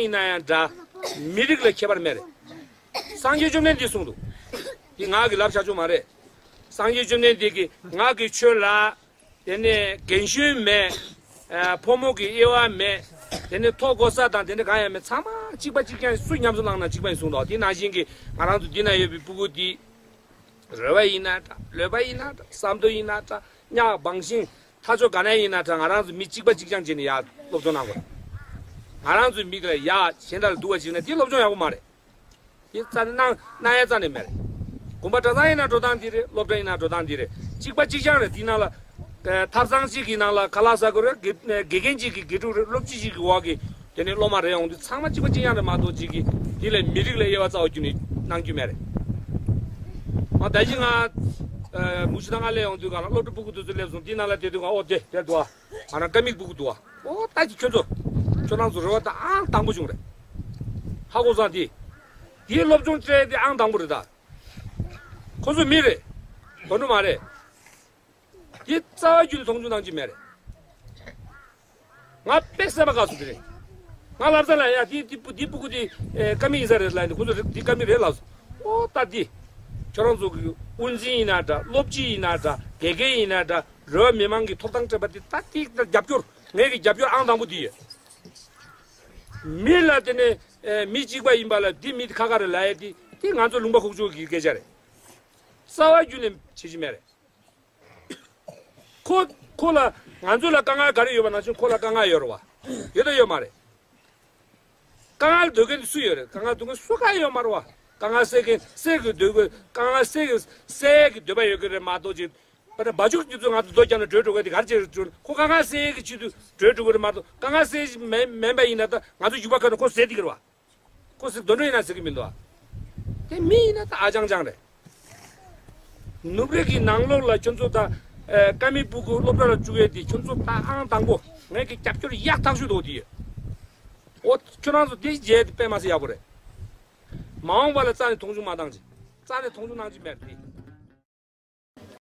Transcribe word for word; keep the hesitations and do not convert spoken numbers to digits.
ཡིན་ན་ཡང་འདྲ། མི་རིགས་ལ་ཁྱད་པར་མེད་རེད། སངས་རྒྱས་བཅོམ་ལྡན་འདས་གསུངས་འདུག། འདི་ང་གི་ལབ་བྱ་ཆོག་མ་རེད། སངས་རྒྱས་བཅོམ་ལྡན་འདས་ཀྱིས་ང་གིས་ཁྱོད་ལ། དེ་ནས་རྒན་གཞོན་མེད། ཨ། ཕོ་མོ་གི་དབྱེ་བ་མེད། དེ་ནས་མཐོ་གོ་ས་དང་དེ་འདྲ་གང་ཡང་མེད། ཚང་མ་གཅིག་པ་གཅིག་རྐྱང་། སུ་ཉམས་སུ་བླངས་ན་གཅིག་པ་ཡིན་གསུངས་འདུག། དེ་ནང་བཞིན་གྱི་ང་རང་ཚོ་འདི་ན་ཡོད་པའི་སྤུ་གུ་འདི། རོལ་པ་ཡིན་ན་འདྲ། ལོད་པ་ཡིན་ན་འདྲ། ཟམ་ཐོ་ཡིན་ན་འདྲ། གཉའ་བང་ཤིང་། ཐག་ཆོད་ག་ནས་ཡིན་ན་འདྲ། ང་རང་ཚོ་མི་གཅིག་པ་གཅིག་རྐྱང་བྱས་ནས་ཡར་སློབ་སྦྱོང་གནང་དགོས། ང་རང་ཚོའི་མི་དེ་ལ་ཡར་གཞན་དག་ལ་སྡུག་པ་བྱས་ན་དེ་སློབ་སྦྱོང་ཡག་པོ་མ་རེད། དེ་རྩ་ནས་གནང་གནང་ཡ་རྩ་ནས་མེད་རེད། དགོན་པ་གྲྭ་ཚང་ཡིན་ན་འགྲོ་སྟངས་འདི་རེད། སློབ་གྲྭ་ཡིན་ན་འགྲོ་སྟངས་འདི་རེད། གཅིག་པ་གཅིག་རྐྱང་རེད། དེ་ནང་ལ། ཨ། ཐབ་ཚང་གཅིག་གི་ནང་ལ་ཁ་ལག་ཟ་དགོས་རེད། དགེ་དགེ་རྒན་གཅིག་གི་དགེ་ཕྲུག་རེད། སློབ་སྤྱི་གཅིག་གི་འོག་གི་དེ་ནས་སློབ་མ་རེ་ཡོང་དུས་ཚང་མ་གཅིག་པ་གཅིག་རྐྱང་རེད་མ་གཏོགས། གཅིག་གིས་དེ་ལས་མི་རིགས་ལ་དབྱེ་བ་རྩ་བ་བརྒྱུད་ནས་གནང་རྒྱུ་མེད་རེད། ཨ། ད་གིན་ང་། ཨ། མུ་ཤི་དང་ང་སླེབས་ཡོང་དུས་ག་ལ་སློབ་གྲྭ་སྤུ་གུ་དེ་ཚོ་སླེབས་སོང་། དེ་ནང་ལ་བསྡད་དུས་ང་། ཨོ། དེ་དེར་འདུག་ཨ། ང་རང་ཀ་མི་སྤུ་གུ་འདུག་ཨ། ཨོ། ད་ཅི་ཁྱོད་ཚོ། ཁྱོད་རང་ཚོ་རེ་བ་ད་ཨང་དང་པོ་བྱུང་རེད། ཧ་གོ་སོང་། དེ། དེའི་སློབ་སྦྱོང་སྤྲད་དེ་ཨང་དང་པོ་རེད་ད། ཁོ་ཚོ་མི་རེད། དོན་དུ་མ་རེད། དེ་རྩ་བ་བརྒྱུད་ནས་མཐོང་ཆུང་གནང་གི་མེད་རེད། ང་དཔེ་སེམས་པ་དགའ་སོང་། དེ་རེད། ང་ལབ་ས་ལ། ཡ། དེ་དེ་སྤུ་དེ་སྤུ་གུ་དེ། ཨེ། ཀ་མི་ཡིན་ས་རེད་ལབ་ནས། ཁོ་ཚོ་རེད། དེ་ཀ་མི་རེད་ལབ་སོང་། ཨོ། ད་དེ། ཁྱོད་རང་ཚོ་གི་དབུ་འཛིན་ཡིན་ན་འདྲ། སློབ་སྤྱི་ཡིན་ན་འདྲ། དགེ་རྒན་ཡིན་ན་འདྲ། རེ་བ་མི་མང་གི་ཐོབ་ཐང་སྤྲད་པ་དེ། ད་དེ་ད་རྒྱབ་སྐྱོར། ངེད་ཀྱི་རྒྱབ་སྐྱོར་ཨང་དང་པོ་དེ་ཡོད། མི་ལ་དེ་ནས། ཨེ། མི་གཅིག་པ་ཡིན་པ་ལ་འདི་མི་ཁ་ཁ་རེད་ལབ་ཡ་དེ། དེ་ང་ཚོ་ལུང་པ་ཁུག་ཀྱོག་གི་སྐད་ཆ་རེད། རྩ་བ་བརྒྱུད་ནས་བྱེད་ཀྱི་མེད་རེད། ཁོ། ཁོ་ལ། ང་ཚོ་ལ་དཀའ་ངལ་ག་རེ་ཡོད་པ་ནང་བཞིན་ཁོ་ལ་དཀའ་ངལ་ཡོད་རེད་བ། ཡོད་དང་ཡོད་མ་རེད། དཀའ་ངལ་འདོད་མཁན་དེ་སུ་ཡོད་རེད། དཀའ་ངལ་འདོད་མཁན་སུ་གང་ཡང་ཡོད་མ་རེད་བ། དཀའ་ངལ་སེལ་མཁན། སེལ་གྱི་འདོད་དགོས། དཀའ་ངལ་སེལ་གྱི། སེལ་གྱི་འདོད་པ་ཡོད་ཀྱི་རེད་མ་གཏོགས། ཅིག་པ་ན་བ་ཕྱུགས་དེ་ཚོ་ང་ཚོ་རྡོ་བརྒྱབ་ནས་བྲོས་འགྲོ་མཁན་དེ་ག་རེ་བྱས་རེད། ཁོ་དཀའ་ངལ་སེལ་གྱི་ཆེད་དུ་བྲོས་འགྲོ་གི་རེད་མ་གཏོགས། དཀའ་ངལ་སེལ་མེད་མེད་པ་ཡིན་ན་ད་ང་ཚོ་ཡུ་བ་ཁ་ནས་ཁོ་ཟེར་བསྡད་ཀྱི་རེད་བ། ཁོ་ཟེར། དོན་འགྲོ་ཡིན་ན་ཟེར་གྱི་མི་འདུག་ཨ། དེ་མི་ཡིན་ན་ད་ཨ་ཅང་ཅང་རེད། ནུབ་རི་གི་ནང་ལོགས་ལ་ཁྱོད་ཚོ་ད། ཨེ། ཀ་མི་སྤུ་གུ་སློབ་གྲྭ་ལ་བཅུག་ཡས་དེ་ཁྱོད་ཚོ་ད་ཨང་དང་པོ། ངས་ཀྱི་རྒྱབ་སྐྱོར་ཡག་ཐག་ཆོད་འདུག་དེ། ཨོ། ཁྱོད་རང་ཚོ་དེ་བྱས་དེ་དཔེ་མ་སྲིད་ཡག་པོ་རེད། མ་འོངས་པ་ལ་རྩ་ནས་མཐོང་ཆུང་མ་བཏང་ཅིག། རྩ་ནས་མཐོང་ཆུང་གནང་ཅིག་མེད་དེ།